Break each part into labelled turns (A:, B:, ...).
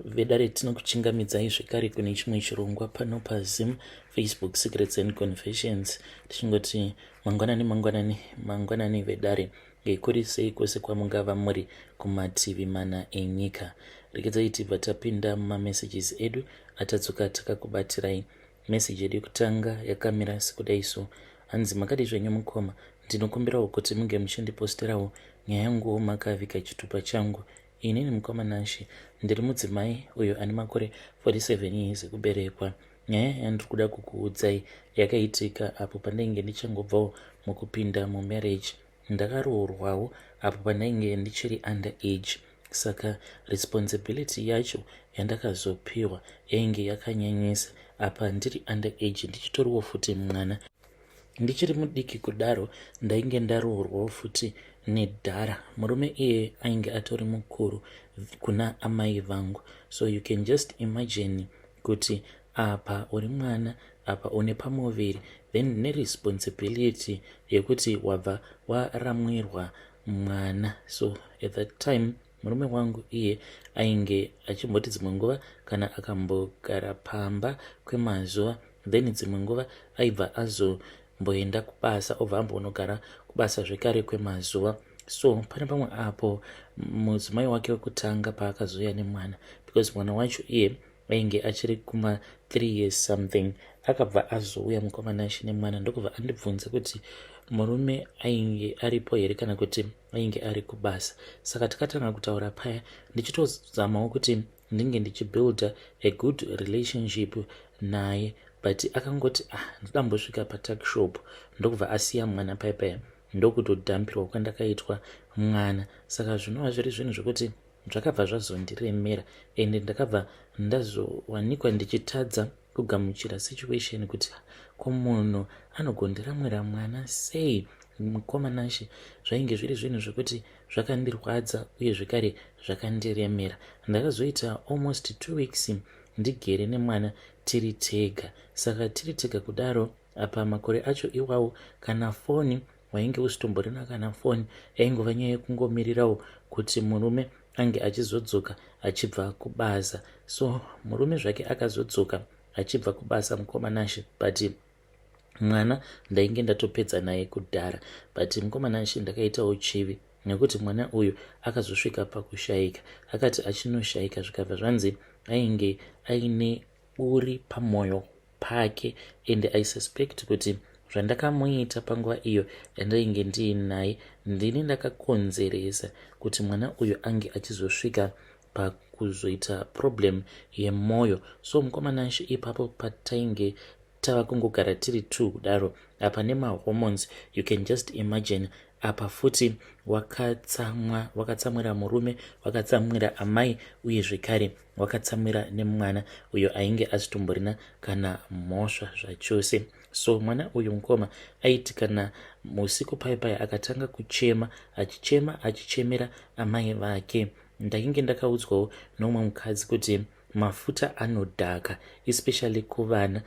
A: Vedare, tinokuchingamidzai zvekare kune chimwe chirongwa pano paZim Facebook Secrets and Confessions. Tichingoti mangwanani, mangwanani, mangwanani vedare. Kuri sei kwose kwamungava muri kumativi mana enyika? Regedzai tibva tapinda mumamessages edu atadzoka takakubatirai. Meseji yedu yekutanga yakamira sekudai so. Hanzi, "Makadi zvenyu mukoma? Ndinokumbirawo kuti munge muchindiposterawo nyaya yanguwo makaviga chitupa changu. Inini mukoma Nashe, ndiri mudzimai uyo ane makore 47 years ekuberekwa. Nyaya yandiri kuda kukuudzai yakaitika apo pandainge ndichangobvawo mukupinda mumarriage. Ndakaroorwawo apo pandainge ndichiri under age, saka responsibility yacho yandakazopiwa yainge yakanyanyisa. Apa ndiri under age, ndichitoriwo futi mwana, ndichiri mudiki kudaro. Ndainge ndaroorwawo futi nedhara. Murume iye ainge atori mukuru kuna amai vangu. So you can just imagine kuti apa uri mwana, apa une pamuviri, then neresponsibility yekuti wabva waramwirwa mwana. So at that time murume wangu iye ainge achimboti dzimwe nguva kana akambogara pamba kwemazuva, then dzimwe nguva aibva azomboenda kubasa, obva ambonogara kubasa zvekare kwemazuva. So pane pamwe apo mudzimai wake wekutanga paakazouya nemwana, because mwana wacho iye ainge achiri kuma 3 years something, akabva azouya mukoma Nashe nemwana, ndokubva andibvunza kuti murume ainge aripo here kana kuti ainge ari kubasa. Saka takatanga kutaura paya, ndichitozamawo kuti ndinge ndichibuilda a good relationship naye, but akangoti, "Ah, ndidambosvika patuckshop," ndokubva asiya mwana paya paya, ndokutodhampirwa kwandakaitwa mwana. Saka zvinova zviri zvinhu zvokuti zvakabva zvazondiremera, ende ndakabva ndazowanikwa ndichitadza kugamuchira situation kuti ko munhu anogondiramwira mwana sei? Mukoma Nashe, zvainge zviri zvinhu zvekuti zvakandirwadza uye zvekare zvakandiremera. Ndakazoita almost 2 weeks ndigere nemwana tiri tega. Saka tiri tega kudaro, apa makore acho iwawo kana foni wainge usitomborina kana foni. Yaingova nyaya yekungomirirawo kuti murume ange achizodzoka achibva kubasa. So murume zvake akazodzoka achibva kubasa, mukoma Nashe, but mwana ndainge ndatopedza naye kudhara. But mukoma Nashe, ndakaitawo chivi nekuti mwana uyu akazosvika pakushayika. Akati achinoshayika, zvikabva zvanzi ainge aine uri pamwoyo pake, and I suspect kuti zvandakamuita panguva iyo yandainge ndiinaye, ndini ndakakonzeresa kuti mwana uyu ange achizosvika pakuzoita problem yemwoyo. So mukoma Nashe, ipapo patainge tava kungogara tiri two kudaro, apa nemahormones, you can just imagine, apa futi wakatsamwa, wakatsamwira murume, wakatsamwira amai, uye zvekare wakatsamwira nemwana uyo ainge asitomborina kana mhosva zvachose. So mwana uyu, mukoma, aiti kana usiku pai pai akatanga kuchema, achichema achichemera amai vake. Ndainge ndakaudzwawo nomumwe mukadzi kuti mafuta anodhaka, especially kuvana.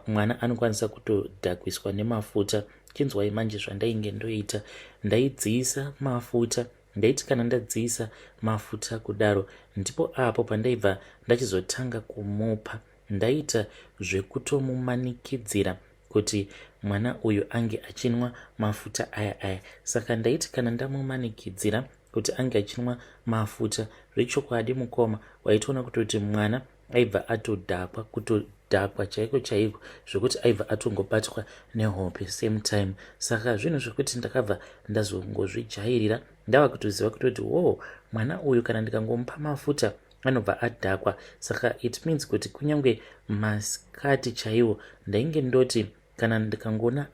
A: Mwana anokwanisa kutodhakwiswa nemafuta. Chinzwai manje zvandainge ndoita. Ndaidziisa mafuta. Ndaiti kana ndadziisa mafuta kudaro, ndipo apo pandaibva ndachizotanga kumupa. Ndaita zvekutomumanikidzira kuti mwana uyu ange achinwa mafuta aya aya. Saka ndaiti kana ndamumanikidzira kuti ange achinwa mafuta, zvechokwadi mukoma, waitoona kutoti mwana aibva atodhakwa, kutodhakwa chaiko chaiko, zvekuti aibva atongobatwa nehope same time. Saka zvinhu zvekuti ndakabva ndazongozvijairira, ndava kutoziva kutoti wo mwana uyu kana ndikangomupa mafuta anobva adhakwa. Saka it means kuti kunyange masikati chaiwo ndainge ndoti kana ndikangoona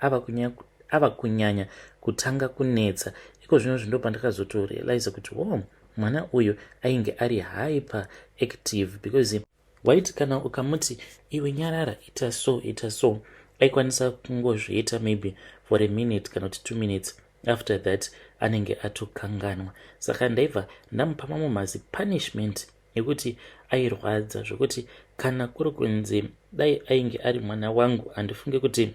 A: ava kunyanya kutanga kunetsa iko zvino zvindo pandakazotorealiza kuti wo mwana uyu ainge ari hyper active, because waiti kana ukamuti, "Iwe nyarara, ita so, ita so," aikwanisa kungozviita maybe for a minute kana kuti 2 minutes. After that anenge atokanganwa. Saka ndaibva ndamupa mamwe mazi punishment ekuti airwadza, zvokuti kana kuri kunzi dai ainge ari mwana wangu, handifunge kuti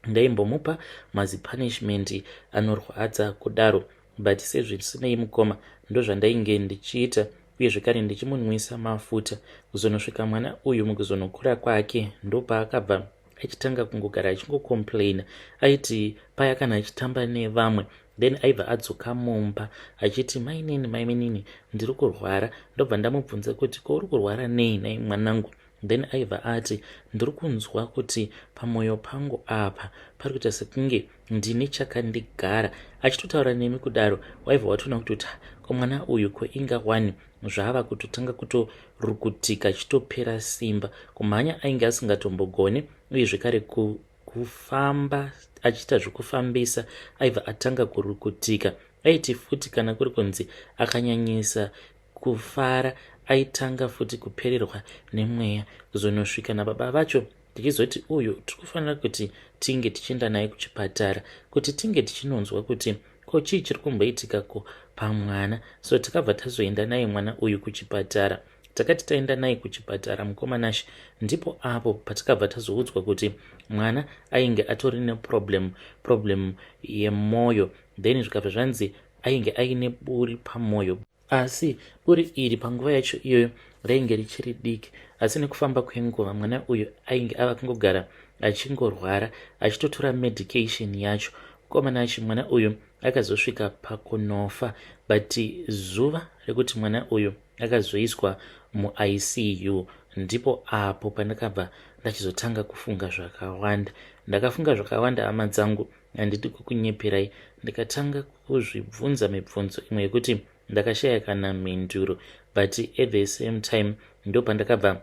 A: ndaimbomupa mazipunishment anorwadza kudaro. But sezvisinei mukoma, ndozvandainge ndichiita. uye zvekare ndichimunwisa mafuta. Kuzonosvika mwana uyu mukuzonokura kwake ndopaakabva achitanga kungogara achingocomplaina. Aiti paya kana achitamba nevamwe then aibva adzoka mumba achiti mainini, mainini, ndiri kurwara. Ndobva ndamubvunza kuti ko uri kurwara nei nai mwanangu? Then aibva ati ndiri kunzwa kuti pamwoyo pangu apa pari kuita sekunge ndine chakandigara. Achitotaura nemi kudaro waibva watoona kuti ko mwana uyu ko inga wani zvaava kutotanga kutorukutika achitopera simba. Kumhanya ainge asingatombogone uye zvekare kufamba achiita zvekufambisa aibva atanga kurukutika. Aiti futi kana kuri kunzi akanyanyisa kufara aitanga futi kupererwa nemweya. Kuzonosvika nababa vacho tichizoti uyu tiri kufanira kuti tinge tichienda naye kuchipatara kuti tinge tichinonzwa kuti ko chii chiri kumboitika ko pamwana. So takabva tazoenda naye mwana uyu kuchipatara. Takati taenda naye kuchipatara mukoma Nashe, ndipo apo patakabva tazoudzwa kuti mwana ainge atori neproblem, problem yemwoyo. Then zvikabva zvanzi ainge aine buri pamwoyo, asi buri iri panguva yacho iyoyo rainge richiri diki, asi nekufamba kwenguva mwana uyu ainge ava kungogara achingorwara achitotora medication yacho. Mukoma Nashe, mwana uyu akazosvika pakunofa, but zuva rekuti mwana uyu akazoiswa muICU ndipo apo pandakabva ndachizotanga kufunga zvakawanda. Ndakafunga zvakawanda hama dzangu, handidi kukunyeperai. Ndikatanga kuzvibvunza mibvunzo imwe yekuti ndakashaya kana mhinduro, but at the same time ndo pandakabva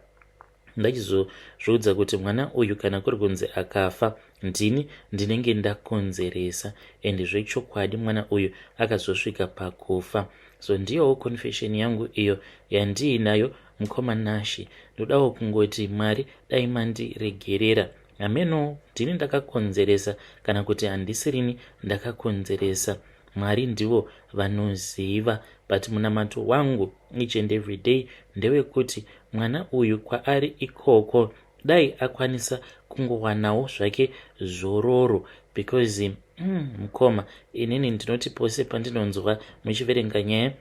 A: ndachizozviudza kuti mwana uyu kana kuri kunzi akafa ndini ndinenge ndakonzeresa, and zvechokwadi mwana uyu akazosvika pakufa. So ndiyowo confession yangu iyo yandiinayo mukoma Nashe. Ndodawo kungoti Mwari dai mandiregerera. Hameno ndini ndakakonzeresa kana kuti handisirini ndakakonzeresa, Mwari ndivo vanoziva, but munamato wangu each and every day ndewekuti mwana uyu kwaari ikoko dai akwanisa kungowanawo zvake zororo, because mukoma, inini ndinoti pose pandinonzwa muchiverenga nyaya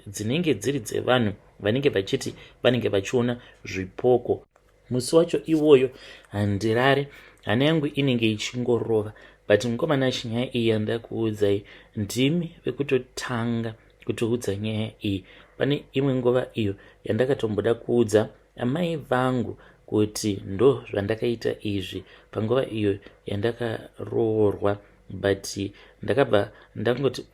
A: dzinenge dziri dzevanhu vanenge vachiti vanenge vachiona zvipoko, musi wacho iwoyo handirare, hana yangu inenge ichingorova. But mukoma Nashe, nyaya iyi yandakuudzai, ndimi vekutotanga kutoudza nyaya iyi. Pane imwe nguva iyo yandakatomboda kuudza amai vangu kuti ndo zvandakaita izvi panguva iyo yandakaroorwa, but ndakabva ndangoti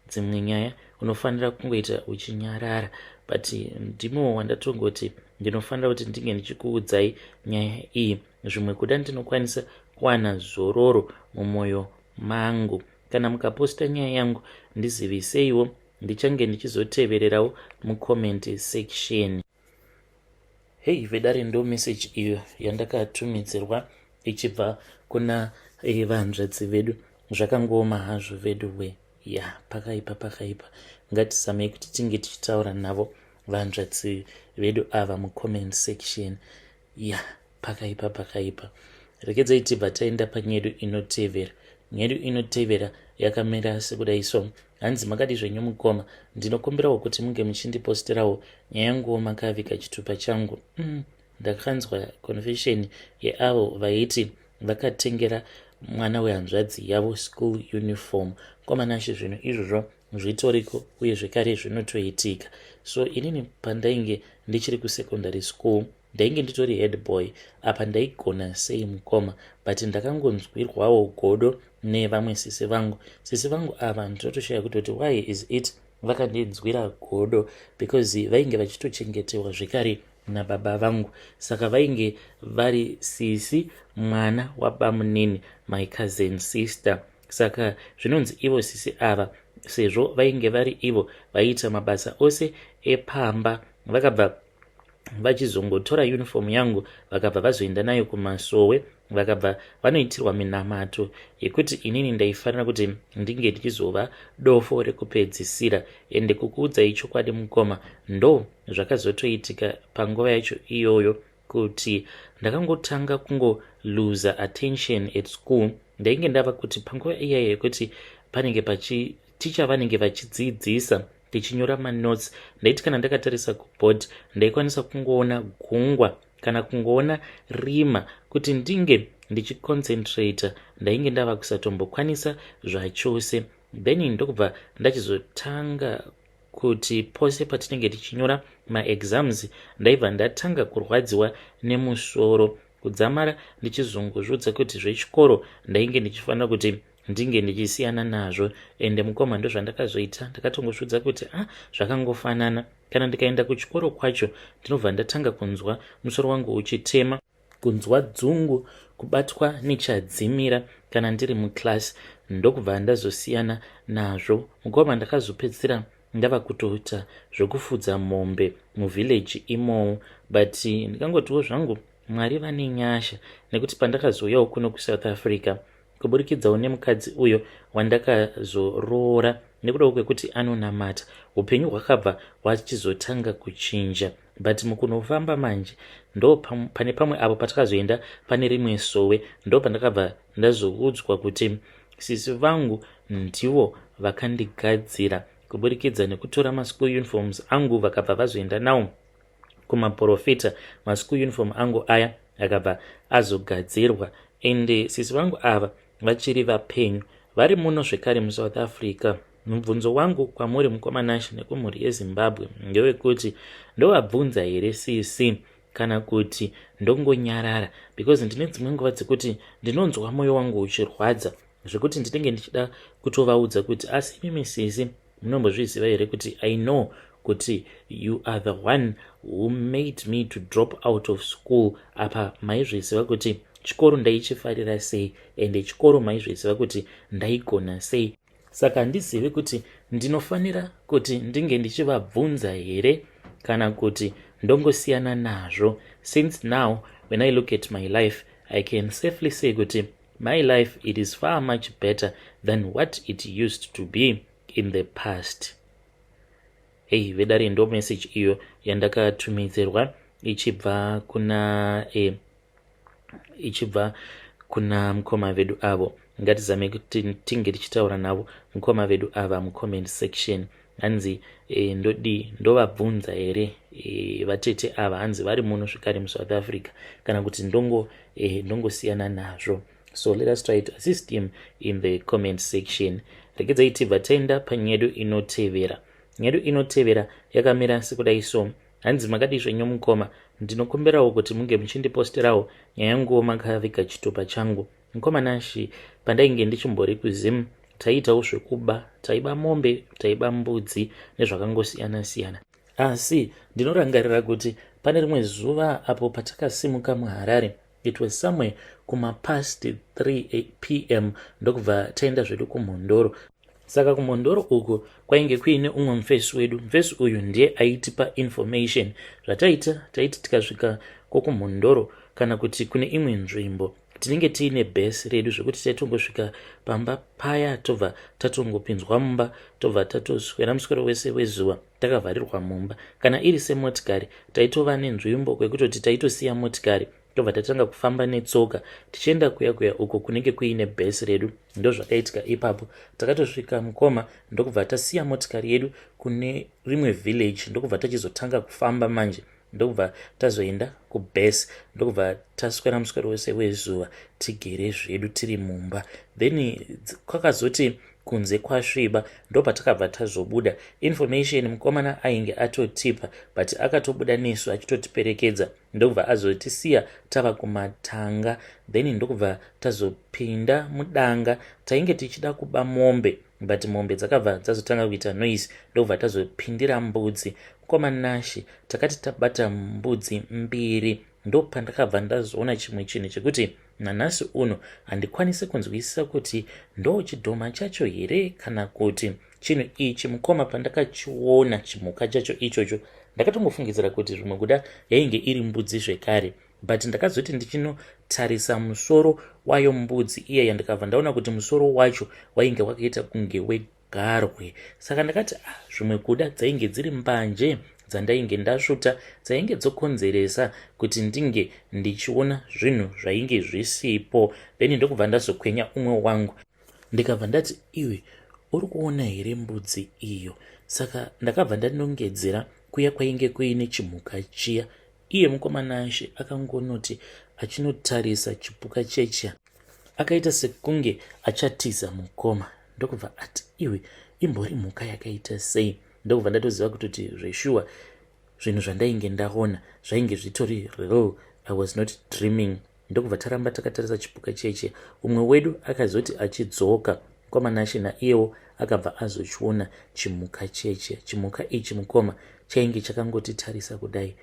A: dzimwe nyaya unofanira kungoita uchinyarara. But ndimowo wandatongoti ndinofanira kuti ndinge ndichikuudzai nyaya iyi, zvimwe kuda ndinokwanisa kuwana zororo mumwoyo mangu. Kana mukaposta nyaya yangu ndiziviseiwo, ndichange ndichizotevererawo mucomment section. Hei vedare, ndo message iyo yandakatumidzirwa ichibva kuna vanzvadzi vedu. Zvakangooma hazvo vedu we. Ya, pakaipa, pakaipa. Ngatizamei kuti tinge tichitaura navo vanzvadzi vedu ava mucomment section. Ya, pakaipa, pakaipa. Rekedzai tibva taenda panyedu inotevera. Nyedu inotevera yakamira sekudai so. Hanzi, makadi zvenyu mukoma? Ndinokumbirawo kuti munge muchindiposterawo nyaya yanguwo makavika chitupa changu. Ndakanzwa confession yeavo vaiti vakatengera mwana wehanzvadzi yavo school uniform. Mukoma Nashe, zvinhu izvozvo zvitoriko uye zvekare zvinotoitika. So inini pandainge ndichiri kusecondary school ndainge nditori head boy. Apa ndaigona sei mukoma, but ndakangonzwirwawo godo nevamwe sisi vangu. Sisi vangu ava ndinotoshaya kutoti why is it vakandinzwira godo, because vainge vachitochengetewa zvekare nababa vangu. Saka vainge vari sisi mwana wabamunini, my cousin sister. Saka zvinonzi ivo sisi ava, sezvo vainge vari ivo vaiita mabasa ose epamba, vakabva vachizongotora uniform yangu, vakabva vazoenda nayo kumasowe, vakabva vanoitirwa minamato yekuti inini ndaifanira kuti ndinge ndichizova dofo rekupedzisira. Ende kukuudzai chokwadi mukoma, ndo zvakazotoitika panguva yacho iyoyo, kuti ndakangotanga kungoluza attention at school. Ndainge ndava kuti panguva iyaya yekuti panenge pachiticha vanenge vachidzidzisa. Tichinyora manotes, ndaiti kana ndakatarisa kuboard ndaikwanisa kungoona gungwa kana kungoona rima. Kuti ndinge ndichiconcentrata ndainge ndava kusatombokwanisa zvachose. Then ndokubva ndachizotanga kuti pose patinenge tichinyora maexams ndaibva ndatanga kurwadziwa nemusoro, kudzamara ndichizongozviudza kuti zvechikoro ndainge ndichifanira kuti ndinge ndichisiyana nazvo. Ende mukoma, ndozvandakazoita. Ndakatongozviudza kuti, ah, zvakangofanana, kana ndikaenda kuchikoro kwacho ndinobva ndatanga kunzwa musoro wangu uchitema, kunzwa dzungu, kubatwa nechadzimira kana ndiri muclass. Ndokubva ndazosiyana nazvo, mukoma. Ndakazopedzisira ndava kutoita zvekufudza mombe muvillage imomo, but ndingangotiwo zvangu Mwari vane nyasha, nekuti pandakazouyawo kuno kuSouth Africa, kuburikidzawo nemukadzi uyo wandakazoroora, nekudawo kwekuti anonamata, upenyu hwakabva hwachizotanga kuchinja. But mukunofamba manje, ndo pane pamwe apo patakazoenda pane rimwe sowe, ndo pandakabva ndazoudzwa kuti sisi vangu ndivo vakandigadzira kuburikidza nekutora maschool uniforms angu, vakabva vazoenda nawo kumaprofita. Maschool uniform angu aya akabva azogadzirwa. Ende sisi vangu ava vachiri vapenyu, vari muno zvekare muSouth Africa. Mubvunzo wangu kwamuri, mukoma Nashe, nekumhuri yeZimbabwe ndewekuti ndovabvunza here sisi kana kuti ndongonyarara? Because ndine dzimwe nguva dzekuti ndinonzwa mwoyo wangu uchirwadza zvekuti ndinenge ndichida kutovaudza kuti, asi imimi sisi, munombozviziva here kuti I know kuti you are the one who made me to drop out of school? Apa maizviziva kuti chikoro ndaichifarira sei, ende chikoro maizviziva kuti ndaigona sei. Saka handizivi kuti ndinofanira kuti ndinge ndichivabvunza here kana kuti ndongosiyana nazvo, since now when I look at my life, I can safely say kuti my life, it is far much better than what it used to be in the past. Hei vedare, ndo message iyo yandakatumidzirwa ichibva kuna mukoma vedu avo. Ngatizame kuti tinge tichitaura navo mukoma vedu ava mucomment section. Hanzi ndodi ndovabvunza here vatete ava? Hanzi vari muno zvekare muSouth Africa, kana kuti ndongosiyana nazvo? So let us try to assist him in the comment section. Regedzai tibva taenda panyedu inotevera. Nyedu inotevera yakamira sekudai so. Hanzi, makadii zvenyu mukoma? Ndinokumbirawo kuti munge muchindiposterawo nyaya yanguwo makaviga chitupa changu. Mukoma Nashi, pandainge ndichimbori kuZim taiitawo zvekuba, taiba mombe, taiba mbudzi nezvakangosiyana-siyana. Asi ndinorangarira kuti pane rimwe zuva apo patakasimuka muHarare, it was somewhere kumapast 3 p.m., ndokubva taenda zvedu kuMhondoro. Saka kuMhondoro uku kwainge kuine umwe mufesi wedu. Mufesi uyu ndiye aitipa information. Zvataita, taiti tikasvika kwokuMhondoro kana kuti kune imwe nzvimbo, tinenge tiine bhesi redu, zvekuti taitongosvika pamba paya, tobva tatongopinzwa mumba, tobva tatoswera muswero wese wezuva takavharirwa mumba. Kana iri semotikari, taitova nenzvimbo kwekutoti taitosiya motikari, tobva tatanga kufamba netsoka tichienda kuya kuya uko kunenge kuine bhesi redu. Ndozvakaitika ipapo. Takatosvika, mukoma, ndokubva tasiya motikari yedu kune rimwe village, ndokubva tachizotanga kufamba manje, ndokubva tazoenda kubhesi, ndokubva taswera muswero wese wezuva tigere zvedu tiri mumba. Then kwakazoti kunze kwasviba, ndopatakabva tazobuda. Information mukomana ainge atotipa, but akatobuda nesu achitotiperekedza, ndokubva azotisiya tava kumatanga. Then ndokubva tazopinda mudanga. Tainge tichida kuba mombe, but mombe dzakabva dzazotanga kuita noise, ndokubva tazopindira mbudzi. Mukoma Nashi, takati tabata mbudzi mbiri, ndopandakabva ndazoona chimwe chinhu chekuti nanhasi uno handikwanisi kunzwisisa kuti ndo chidhoma chacho here kana kuti chinhu ichi. Mukoma, pandakachiona chimhuka chacho ichocho, ndakatongofungidzira kuti zvimwe kuda yainge iri mbudzi zvekare, but ndakazoti ndichinotarisa musoro wayo mbudzi iyaya, ndikabva ndaona kuti musoro wacho wainge wakaita kunge wegarwe. Saka ndakati, ah, zvimwe kuda dzainge dziri mbanje dzandainge ndasvuta dzainge dzokonzeresa kuti ndinge ndichiona zvinhu zvainge zvisipo. Then ndokubva ndazokwenya umwe wangu, ndikabva ndati, iwe, uri kuona here mbudzi iyo? Saka ndakabva ndanongedzera kuya kwainge kuine chimhuka chiya. Iye mukoma Nashe akangonoti achinotarisa chipuka chechiya, akaita sekunge achatiza mukoma, ndokubva ati, "Iwe, imbori mhuka yakaita sei?" Ndokubva ndatoziva kutoti zveshuwa zvinhu zvandainge ndaona zvainge zvitori real, I was not dreaming. Ndokubva taramba takatarisa chipuka cheche. Umwe wedu akazoti achidzoka mukoma Nashe, naiyewo akabva azochiona chimhuka cheche. Chimhuka ichi, mukoma, chainge chakangotitarisa kudai.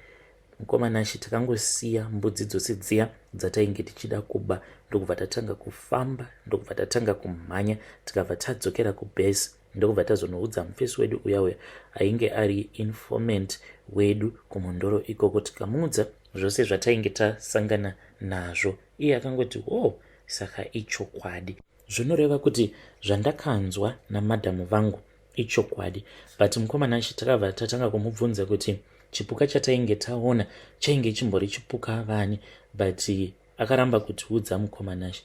A: Mukoma Nashe, takangosiya mbudzi dzose dziya dzatainge tichida kuba, ndokubva tatanga kufamba, ndokubva tatanga kumhanya, tikabva tadzokera kubase, ndokubva tazonoudza mufesi wedu uya uya ainge ari informant wedu kumhondoro ikoko. Tikamuudza zvose zvatainge tasangana nazvo. Iye akangoti, "O oh, saka ichokwadi." Zvinoreva kuti zvandakanzwa namadhamu vangu ichokwadi. But mukoma Nashe, takabva tatanga kumubvunza kuti chipuka chatainge taona chainge chimbori chipuka vani, but akaramba kutiudza. Mukoma Nashe,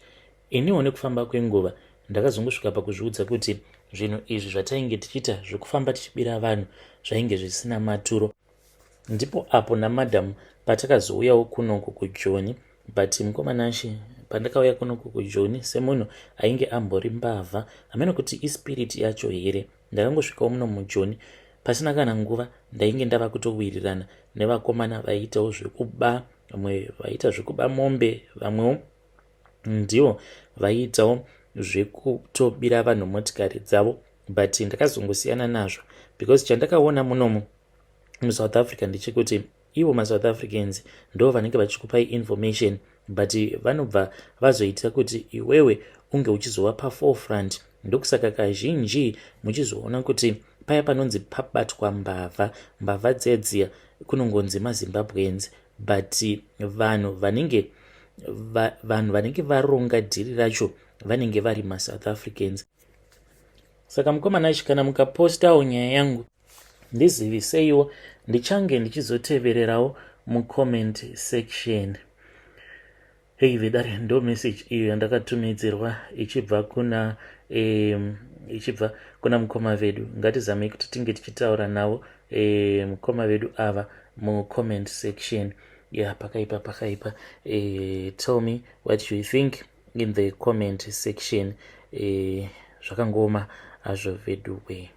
A: iniwo nekufamba kwenguva ndakazongosvika pakuzviudza kuti zvinhu izvi zvatainge tichiita zvekufamba tichibira vanhu zvainge zvisina maturo. Ndipo apo namadhamu patakazouyawo kunoku kuJoni. But mukoma Nashe, pandakauya kunoku kuJoni semunhu ainge ambori mbavha, hameno kuti ispirit yacho here, ndakangosvikawo muno muJoni. Pasina kana nguva ndainge ndava kutowirirana nevakomana vaiitawo zvekuba. Vamwe vaiita zvekuba mombe, vamwewo ndivo vaiitawo zvekutobira vanhu motikari dzavo, but ndakazongosiyana nazvo because chandakaona munomu muSouth Africa ndechekuti ivo maSouth Africans ndo vanenge vachikupai information, but vanobva vazoita kuti iwewe unge uchizova paforefront. Ndokusaka kazhinji muchizoona kuti paya panonzi pabatwa mbavha, mbavha dzedziya kunongonzi maZimbabweans, but vanhu vanenge varonga dhiri racho vanenge vari maSouth Africans. Saka mukoma Nashe, kana mukapostawo nyaya yangu, ndiziviseiwo, ndichange ndichizotevererawo mucomment section. Hei vedare, ndo message iyo yandakatumidzirwa ichibva kuna mukoma vedu. Ngatizamei kuti tinge tichitaura navo mukoma vedu ava mucomment section ya. Yeah, pakaipa, pakaipa. Tell me what you think in the comment section. Zvakangoma hazvo vedu we.